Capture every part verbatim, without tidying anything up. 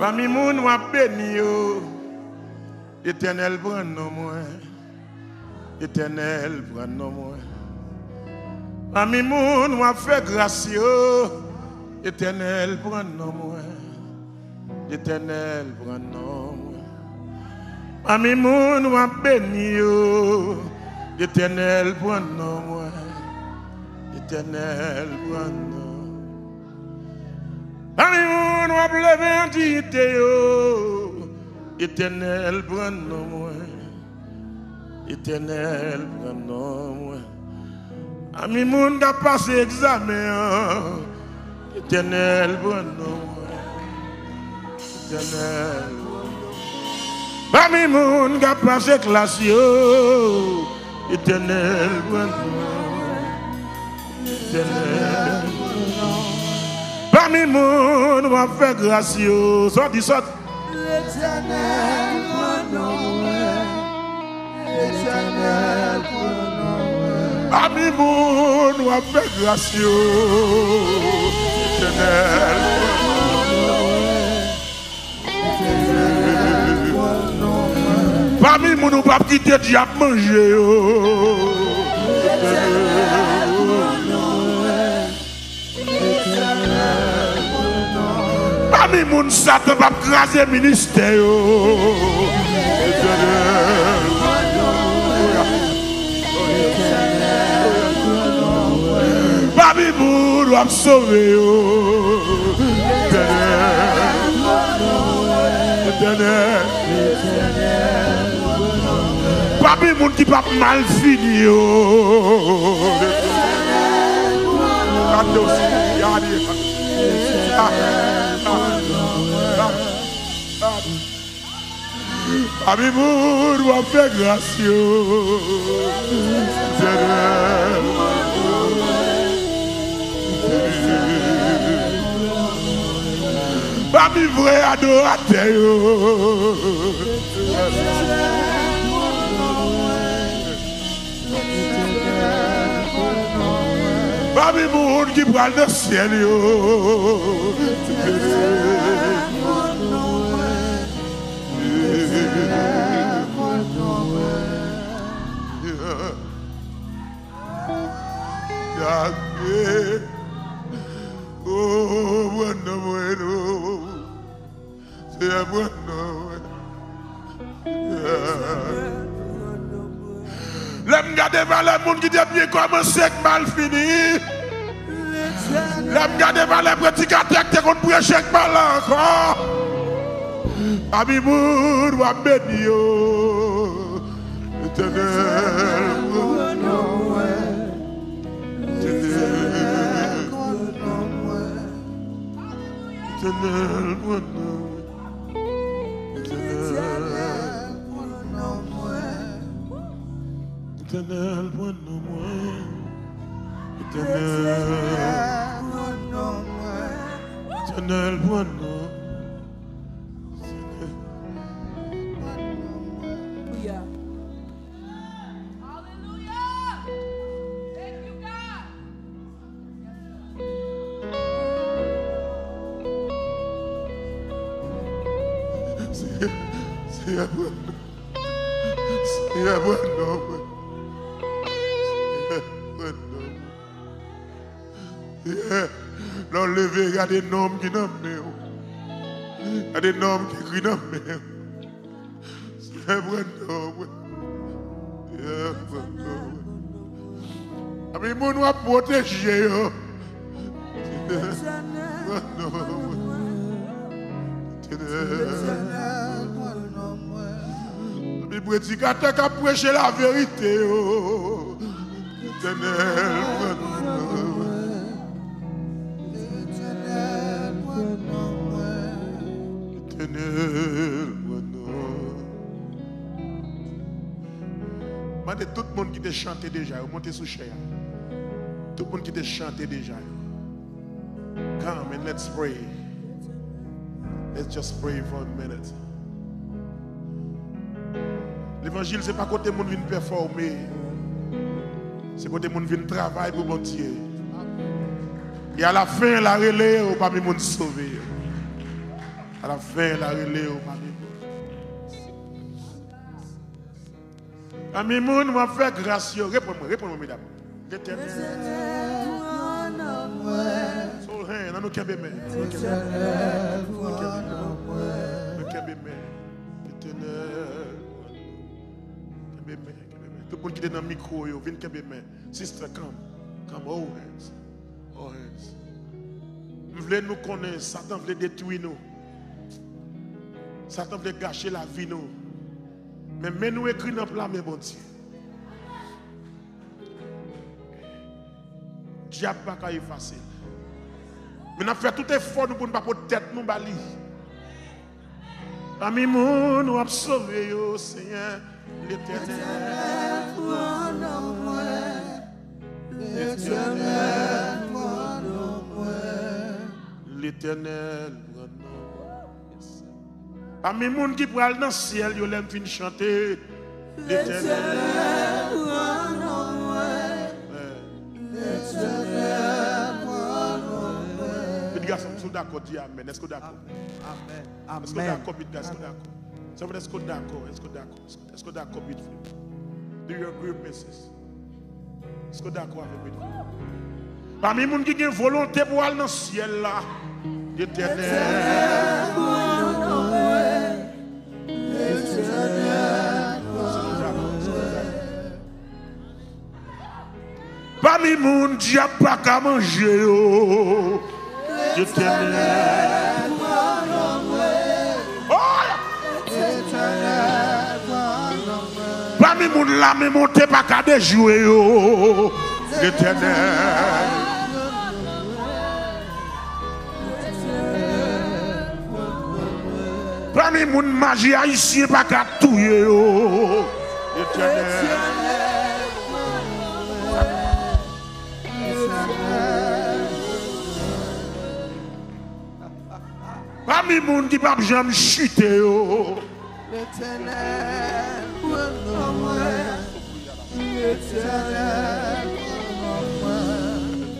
Pami moun w ap beni yo, Letènèl pran non mwen. Letènèl pran non mwen. Pami moun w ap fè gras yo, Letènèl pran non mwen. Letènèl pran non mwen. Pami moun w ap beni yo, Letènèl pran non mwen. Letènèl pran non. Pami moun w ap leve an diyite yo, Letènèl pran non mwen. Letènèl pran non mwen. Pami moun k ap pase egzamen an, Letènèl pran non mwen. Letènèl pran non mwen. Pami moun k ap pase klas yo, Letènèl pran non mwen. Letènèl pran non mwen. Pami moun w ap fè gras yo, sòti, sòti. Letènèl pran non mwen. Letènèl pran non mwen. Pami moun w ap fè gras yo, Letènèl pran non mwen. Letènèl pran non mwen. Pami moun ou p ap kite dyab manje yo, Letènèl pran non mwen. Pami moun Satan p ap kraze ministè yo. Pami moun w ap sove yo. Etènèl. Pami moun ki p ap mal fini yo. Gade osi, gade. Ah, ah, ah, ah. Pami moun w ap fè gras yo. Etènèl. Pami vrè adoratè yo. Pami moun ki pral nan syèl yo. Gade. Oh, pran non mwen, non. Seyè, pran non mwen. Lè m gade valè moun ki te byen kòmanse k mal fini. Lè m gade valè predikatè k te konn preche k pa la ankò. Pami moun w ap beni yo. Etènèl, pran non mwen. Etènèl, pran non mwen. Etènèl, pran non mwen. Etènèl, pran non mwen. Etènèl, pran non mwen. Etènèl, pran non mwen. Etènèl, pran non. Alelouya. Alelouya. Thank you, God. Seyè, Seyè, pran, Seyè, pran non mwen. Seyè, pran non mwen. Seyè, lè w leve, gade non m ki nan men w. Gade non m ki ekri nan men w. Seyè, pran non mwen. Seyè, pran non mwen. Pami moun w ap pwoteje yo. Seyè, pran non mwen. Etènèl, pran non mwen. Pami predikatè k ap preche laverite yo. Etènèl, pran non mwen. Etènèl, pran non mwen. Etènèl, pran non mwen. Mande tout moun ki te chante deja yo, monte sou chè a. Tout moun ki te chante deja yo. Come and let's pray. Let's just pray for a minute. Levanjil se pa kote moun vin pèfòme. Se kote moun vin travay pou Bondye. E a la fen, l a rele yo pami moun sove yo. Alafen, l a rele w, Mami. Pami moun w ap fè gras yo, reponn mwen, reponn mwen, medam. Letènèl. So, hey, ann nou kenbe men. Ann nou kenbe men. Ann nou kenbe men. Letènèl. Kenbe men, kenbe men. Tout moun ki te nan mikwo yo, vin kenbe men. Sister, come. Come, hold hands. Hold hands. M vle nou konnen, Satan vle detwi nou. Satan vle gache lavi nou. Men men nou ekri nan pla men Bondye. Dyab pa ka efase l. Men n ap fè tout efò nou pou n pa pot tèt nou ba li. Pami moun w ap sove yo, Senyè, Letènèl pran non mwen. Letènèl pran non mwen. Letènèl pran non mwen. Pami moun ki pral nan syèl yo, lè m fin chante, Letènèl pran non mwen. Letènèl pran non mwen. Pitit gason m, si w dakò, di amèn. Èske w dakò? Amèn. Èske w dakò, pitit gason? Èske w dakò? Sè mwen, èske w dakò? Èske w dakò? Èske w dakò, pitit fi? Do you agree with me, sis? Èske w dakò avè m, pitit fi? Pami moun ki gen volonte pou al nan syèl la, Letènèl. Pami moun dyab pa ka manje yo, Letènèl. Oh! Pami moun lame monte pa ka dejwe yo, Letènèl. Pami moun maji ayisyen pa ka touye yo, Letènèl. Pami moun ki p ap janm chite yo. Letènèl pran non mwen. Letènèl pran non mwen.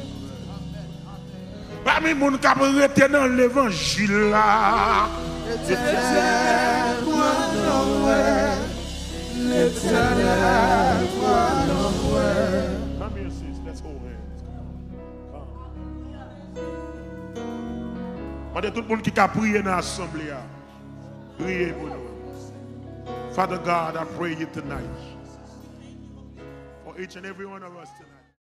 Pami moun k ap rete nan levanjil la. Letènèl pran non mwen. Letènèl pran non mwen. Come here, sis. Let's hold hands. Come. Mande tout moun ki ka priye nan asanble a, priye pou nou. Father God, I pray you tonight for each and every one of us tonight.